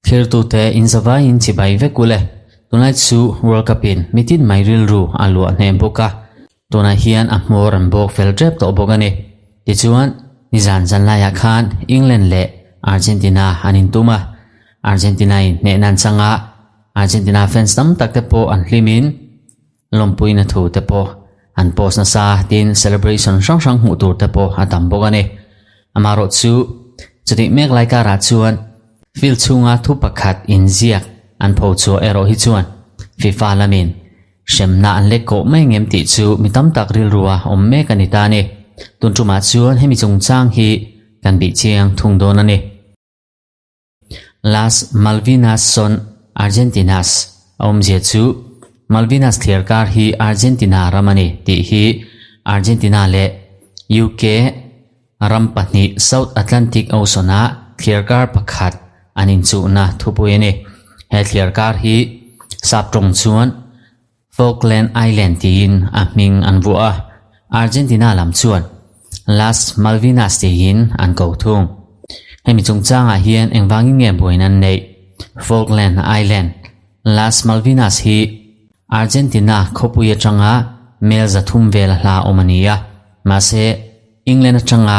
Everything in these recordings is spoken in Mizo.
Thirtute inzavaiin chibai vek ule. Tunlai chu World Cup in mitin mai rilru a luah hnem bawk a, tunah hian a hmawr an bawk fel tep tawh bawk a ni. Tichuan, nizan zan laiah khan England leh Argentina an intum a, Argentina in hnehna an chang a, Argentina fans tam tak te pawh an hlimin lawmpuina thu te pawh an post nasa tin celebration hrang hrang hmuh tur te pawh a tam bawk a ni. Amaherawh chu chutih mek lai karah chuan field chhunga thu pakhat inziak an pho chhuah erawh hi chuan FIFA lamin hremna an lek kawh mai ngem tih chu mi tam tak rilrua awm mek a ni ta a ni. Tun tumah chuan hemi chungchang hi kan bih chiang thung dawn a ni. Las Malvinas son Argentinas a awmzia chu Malvinas thliar kar hi Argentina ram a ni tih hi Argentina leh UK ram pahnih South Atlantic Ocean-a thliar kar pakhat an inchuhna thupui a ni. He thliar kar hi sap tawng chuan Falkland Island tiin a hming an vuah a, Argentina lam chuan Las Malvinas tiin an ko thung. Hemi chungchangah hian engvangin nge buaina an neih? Falkland Island, Las Malvinas hi Argentina khawpui atanga mel 300 vel a hla awm a ni a, mahse England atanga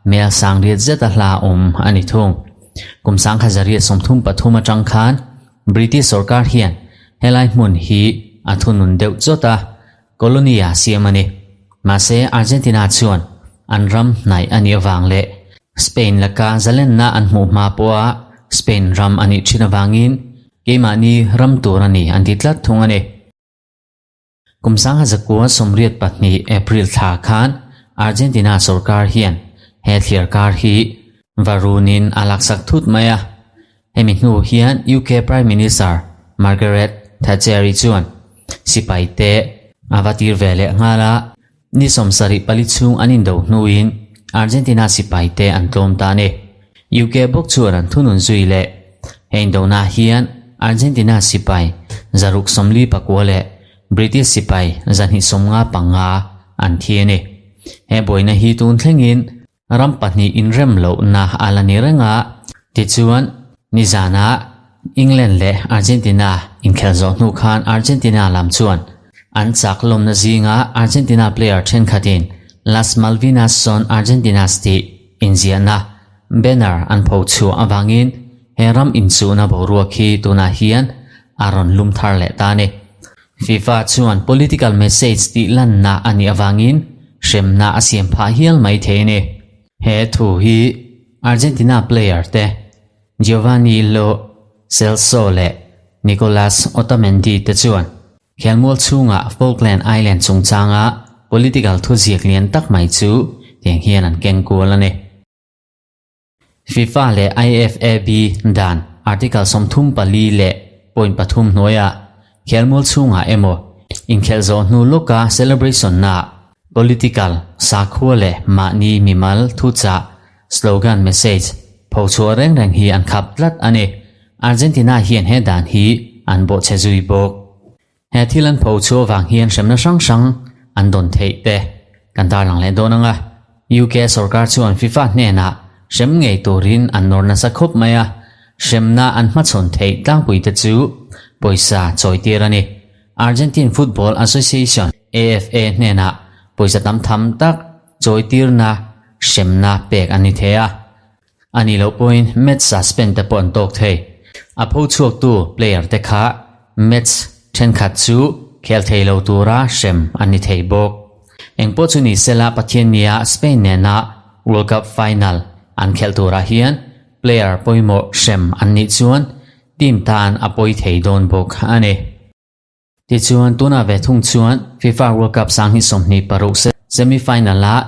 mel 800 zet a hla awm a ni thung. Kum 1933 atang khan British sorkar hian helai hmun hi a thunun deuh chawt a, colony a siam a ni. Mahse, Argentina chuan an ram hnaih a nih avang leh Spain laka zalenna an hmuh hma pawha Spain ram a nih thin avangin keimahni ram tur a ni an ti tlat thung a ni. Kum 1982 April thla khan Argentina sorkar hian he thliar kar hi varunin a laksak thut mai a. Hemi hnu hian UK Prime Minister Margaret Thatcher-i chuan sipai te a va tir ve leh nghal a. Ni 74 chhung an indo hnuin Argentina sipai te an tlawm ta a ni. UK bawk chuan an thunun zui leh. He indona hian Argentina sipai 649 leh British sipai 255 an thi a ni. He buaina hi tun thlengin ram pahnih inrem lohna a la ni reng a, tichuan nizanah England leh Argentina inkhelh zawh hnu khan Argentina lam chuan an chak lawmna zinga Argentina player thenkhatin Las Malvinas son Argentinas tih inziahna banner an pho chhuah avangin he ram inchuhna boruak hi tunah hian a rawn lum thar leh ta a ni. FIFA chuan political message tih lanna a nih avangin hremna a siam phah hial mai thei a ni. He thu hi Argentina player te Giovanni Lo Celso leh Nicolas Otamendi te chuan khelmual chhunga Falkland Island chungchanga political thuziak lian tak mai chu tiang hian an keng kual a ni. FIFA leh IFAB dan Article 34 leh point 3 hnuaiah khelmual chhungah emaw inkhelh zawh hnu lawka celebration naah political, sakhua leh mahni mimal thuchah, slogan message, phochhuah reng reng hi an khap tlat a ni. Argentina hian he dan hi an bawhchhe zui bawk. He thil an phochhuah vang hian hremna hrang hrang an dawn theih te kan tarlang leh dawn ang a. UK sorkar chuan FIFA hnenah hrem ngei turin an nawr nasa khawp mai a, hremna an hmachhawn theih tlangpui te chu pawisa chawitir a ni. Argentine Football Association, AFA, hnenah pawisa tam tham tak chawitirna hremna pek a ni thei a. A nih loh pawhin match suspend te pawh an tawk thei. A pho chhuaktu player te kha match thenkhat chu khel thei lo tura hrem an ni thei bawk. Engpawh chu ni sela Pathiannia Spain nena World Cup final an khelh turah hian player pawimawh hrem an nih chuan team tan a pawi thei dawn bawk a ni. Tichuan, tunah ve thung chuan FIFA World Cup 2026 semi-final-ah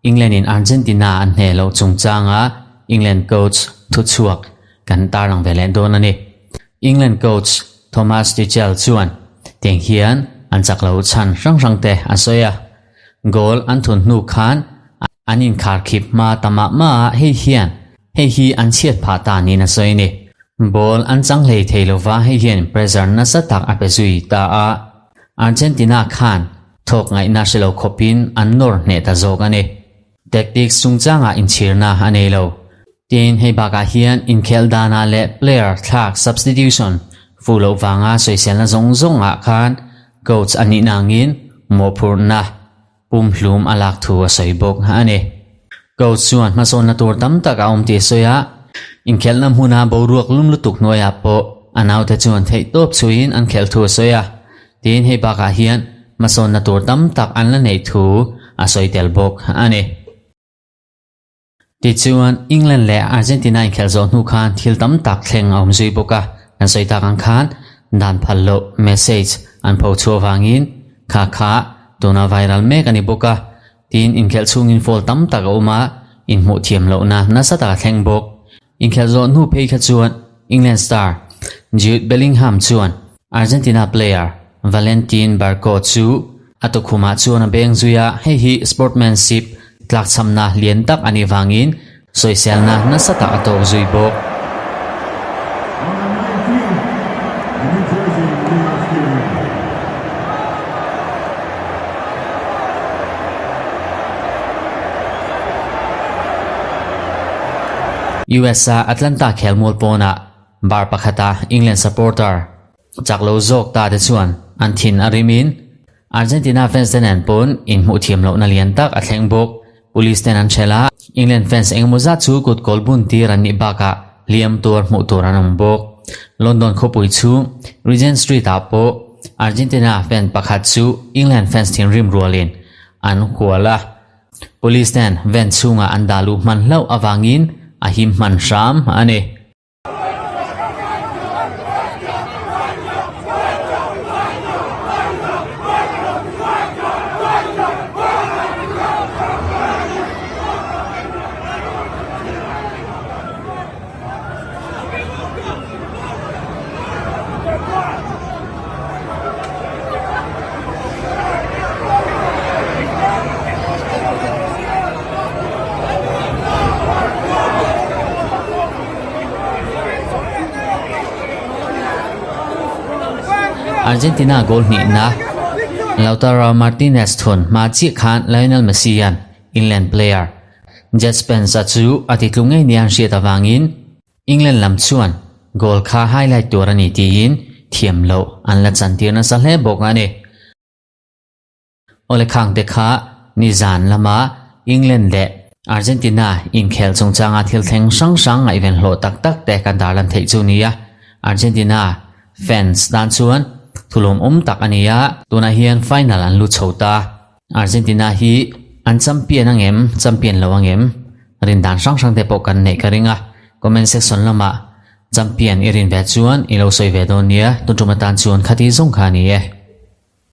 England-in Argentina an hneh loh chungchanga England coach thuchhuak kan tarlang ve leh dawn a ni. England coach Thomas Tuchel chuan tiang hian an chak lo chhan hrang hrang te a sawi a, Goal an thun hnu khan an inkharkhip hma ta mah mah a, hei hian hei hi an chhiat phah ta niin a sawi a ni. Ball an chang hlei thei lova hei hian pressure nasa tak a pe zui ta a, Argentina khan thawk ngaihna hre lo khawpin an nawr hneh ta zawk a ni. Tactics chungchangah inchhirna a nei lo. Tin, hei bakah hian inkhelh danah leh player thlak, substitution, fuh loh vanga sawiselna zawng zawngah khan coach a nih nangin mawhphurhna pumhlum a lak thu a sawi bawk a ni. Coach chuan hmasawnna tur tam tak a awm tih a sawi a, inkhelhna hmuna boruak lum lutuk hnuaiah pawh a naute chuan theihtawp chhuiin an khelh thu a sawi a. Tin, hei bakah hian hmasawnna tur tam tak an la neih thu a sawi tel bawk a ni. Tichuan, England leh Argentina inkhelh zawh hnu khan thil tam tak thleng a awm zui bawk a, kan sawi tak ang khan dan phal loh message an pho chhuah vangin kha kha tuna viral mek a ni bawk a, tin inkhelh chhungin foul tam tak a awm a, inhmuh thiam lohna nasa tak a thleng bawk. Inkhelh zawh hnu phei kha chuan England star Jude Bellingham chuan Argentina player Valentin Barco chu a tukhumah chuan a beng zui a, hei hi sportmanship tlakchhamna lian tak a nih vangin sawiselna nasa tak a tawk zui bawk. US-a Atlanta khelmual pawnah bar pakhata England supporter chak lo zawk ta te chuan an thin a rimin Argentina fans te nen pawn inhmuh thiam lohna lian tak a thleng bawk. Police ten an hrel a, England fans engemaw zat chu kut kawl bun tir an nih bakah hliam tuar hmuh tur an awm bawk. London khawpui chhung Regent Street ah pawh Argentina fan pakhat chu England fans thinrim rualin an hual a. Police ten van chhungah an dah luh hman hlauh avangin a him hman hram a ni. Argentina goal hnihna Lautaro Martinez thun hma chiah khan Lionel Messi hian England player Jed Spence-a chu a titlu ngei nia an hriat avangin England lam chuan goal kha highlight tur a ni tiin thiam loh an la chantir nasa hle bawk a ni. Awle khangte kha nizan lama England leh Argentina inkhel chungchanga thil thleng hrang hrang ngaihven hlawh tak tak te kan darlan theih chu nia. Argentina fans tan chuan thulawmawm tak a ni a, tunah hian final an lut chho ta. Argentina hi an champion angem, champion lo angem? Rin dan hrang hrang te pawh kan neih ka ring a, comment section lamah champion i rin ve chuan i lo sawi ve dawn nia, tun tum atan chuan khati zawng kha a ni e.